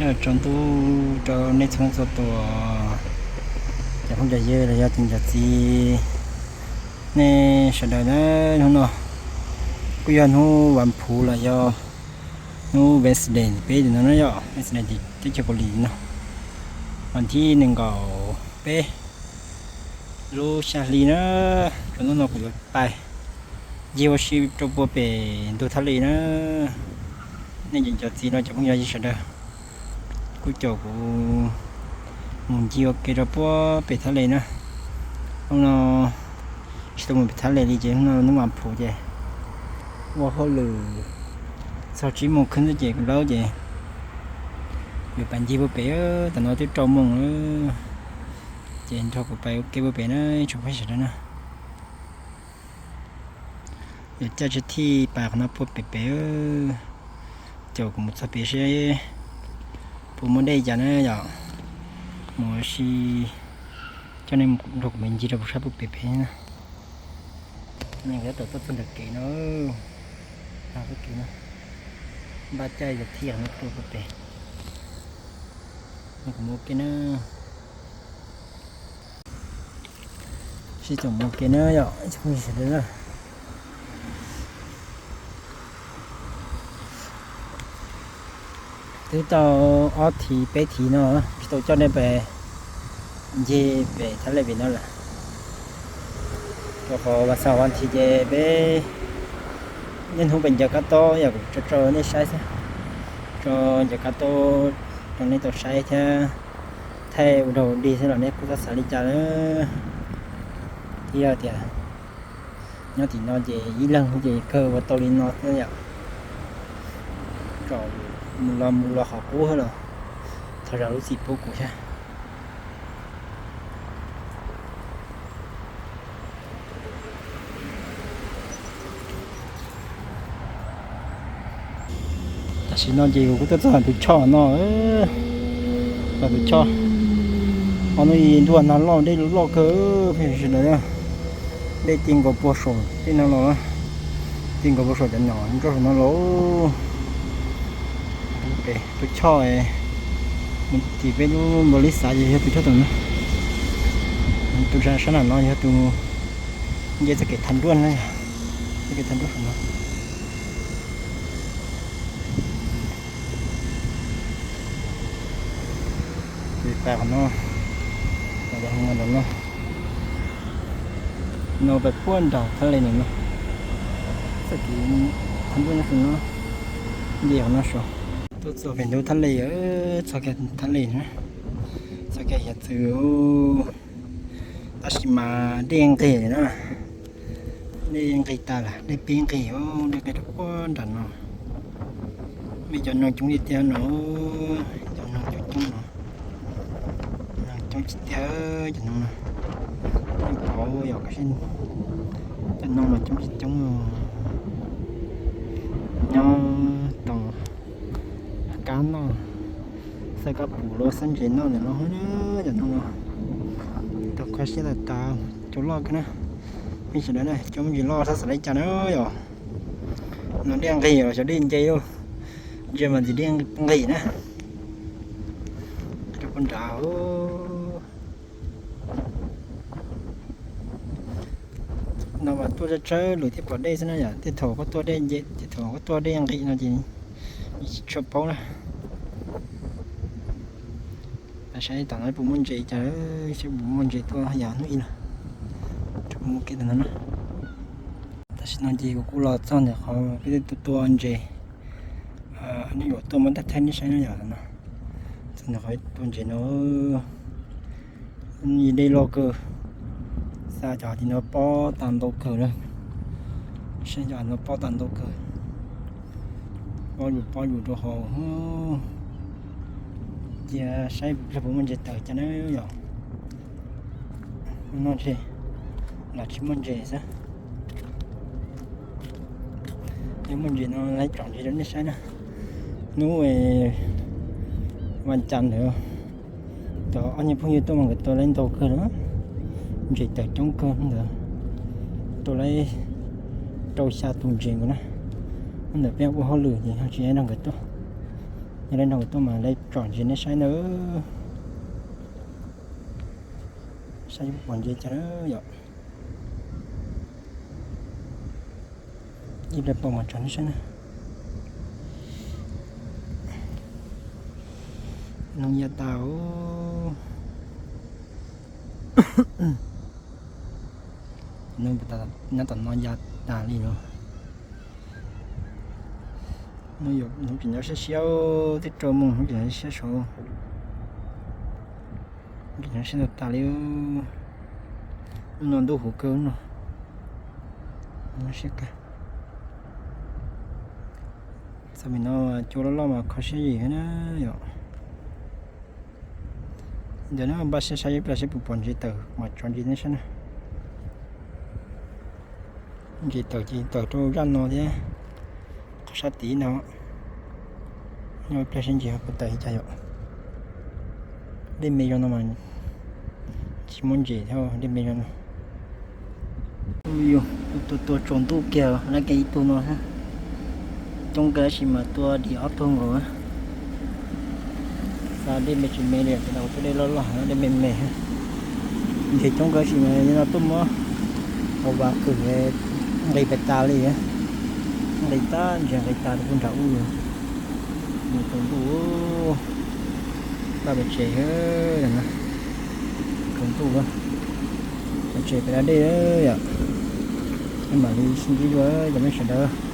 Nyob zoo tsaus ntuj rau nej txhua txhua tus, cov phooj cov ywg los yog cov niam cov txiv, nej sawv daws na. Hnub no kuj yog hnub vas phuv los yog hnub Wednesday peb tim no na yom, Wednesday teb chaws Kaus Lim no, vas thib nees nkaum peb lub xya hli na. Tsaus ntuj no kuv yuav pais ncig ua si rau puag pem ntug Thaj Lis na. Nej cov niam cov txiv los cov phooj ywg sawv daws kuj caum kuv mus ncig ua ke rau puag pem Thaj Lis na. Hnub no tsis tau mus pem Thaj Lis li ces hnub no hnub vas phuv ces ua hauj lwm txog tsib moos kheev xwb ces kuv laub ces yuav pais ncig puag pem, tam no twb rau moos lawm ces nrog kuv pais ua ke puag pem na tsoom phooj ywg sawv daws na. Yuav caij tsheb thij pais qhov no puag pem pem, caum kuv mus txog pem seb puas muaj dej cas na yom. Mus ua si coj nej nrog kuv mus ncig rau puag sab puag pem pem na. Nws tab tom tuaj txog ntawm kev no, txoj kev no, npaj caij yog thij no rau puag pem. Kuv mus ua ke na. Sib caum mus ua ke na yom, ib tsoom phooj ywg sawv daws na. Twb tau ob thiv peb thiv no tsis tau coj nej pais ncig pem Thaj Lis pem no lawm. Rau qhov vas xaum vas thiv ces peb niaj hnub pem ncaws kab taub yom, kuv tso tso nej saib xwb, tso ncaws kab taub rau nej tau saib thiab thaij ua dog ua dig xwb los nej kuj txhob xav li cas lawm. Thiab yog tias nyob tim no ces ib leeg ces kawg ua tau li no xwb yom. Tsom mus los mus los qhov qub xwb los thov zam lub txim pub kuv thiab. Tam sim no ces kuv kuj tuaj txog tus choj no, tus choj, ho no ntuj nag loj dej loj kawg, pheej sawv daws, dej ti nkaus puag saum tej no los, ti nkaus puag saum cov nyom nroj saum no los. Tus choj mus tim peb lub npaus li xav ces yog tus choj tom no, tus sab nram no yog tus nce txoj kev thaj nruaj na, txoj kev thaj nruaj saum no. Ces pais qhov no, no pais puag nram Thaj Lis no, txoj kev thaj nruaj no, nce qhov no saud. Tuaj txog pem ntug Thaj Lis, txog kiag Thaj Lis na, txog kiag hiav txwv, tab sis mas dej nqig na, dej nqig tas lawm, dej pib nqig, dej nqig rau puag nram no. Mej cov noog coob tiag tiag no, cov noog coob coob no, noog coob tiag tiag cov noog no. Pom yog cov noog mas coob tsis coob, nyob tau kab noj, xav kab pum los xav ntses noj ntawm no, cov noog no. Tau kho siab tas tas, coob loj kawg na. Peb sawv daws na, coob ntses loj xav xav li cas na yom. No dej nqig los xyov dej nce, ntsia mas ntxim dej nqig na. Rau puag nrad. No mas tuaj tsawg tsawg lawm thiaj pom dej xwb na yom, tej thaum koj tuaj dej nce, tej thaum koj tuaj dej nqig no ces tsis tshua paub na. Saib tom no puas muaj ntses cas, saib puas muaj ntses tuaj yog hnub ib no. Rau mus kev tam no na. Tam sim no ces kuv kuj los txog ntawm qhov peb tua ntses, nej yuav tuaj muab thaij thaij nej saib no yom no. Txog ntawm qhov tua ntses no, dej loj kawg, xa cov tim no pob tas ntau kawg na, saib cov no pob tas ntau kawg, pob yus pob yus rau hauv. Cia saib puas muaj ntses tawm cas na yom. Noj ntses los tsis muaj ntses xwb. Yog muaj ntses no lawv tsom ntses rau nej saib na. Hnub vas cas ntawd cov ob niag phooj ywg tuaj mas nkawd tua lawv ntau kawg na, ntses tawm coob kawg ntawd, tua lawv rau xya tus ntses nkaus na. Hnub ntawd peb ua hauj lwm ces ho tsis nrog nkawd tuaj, Yog li no kuv tuaj mas lawv tsom ntses nej saib na. Saib puas pom ntses cas na yom. Ib pliag pom mas tsom nej saib na. Noo ya tas. Nyob tom no ya tas li no. Hnub tseem nyob siab siab, twb rau moos hnub tseem nyob siab saud. Tseem nyob siab tas tas li. Hnub no ntuj huv kawg no. Nyob siab kawg. Txog pem no cua loj loj mas kho siab yim na yom. Ntawm no npaj siab saib ib pliag seb puas pom ntses tawm mas tsom ntses nej saib na. Ntses tawm ces tawm rau zaj no thiab, qhov sab tid no. Nyob ib pliag seb ntses puas tawm li cas yom. Dej me zoo no mas tsis muaj ntses thiab dej me zoo no. Yus tus tua tsaus ntuj kiag lawm kiag ib tug no. Coob kawg tab sis mas tua dim ob tug nkaus. Xav dej me tsis me li, tus no tua dej loj loj, dej me me. Ntses coob kawg tab sis mas no tuaj muab hauv vas qwm nqis pes tas li. Nqis tag ntses nqis tas rau puag nram ub. Mus tsaus ntuj, npaj pem tsev, tsaus ntuj, pem tsev pem da dej yom. Mam li sib ntsib dua cov mej sawv daws.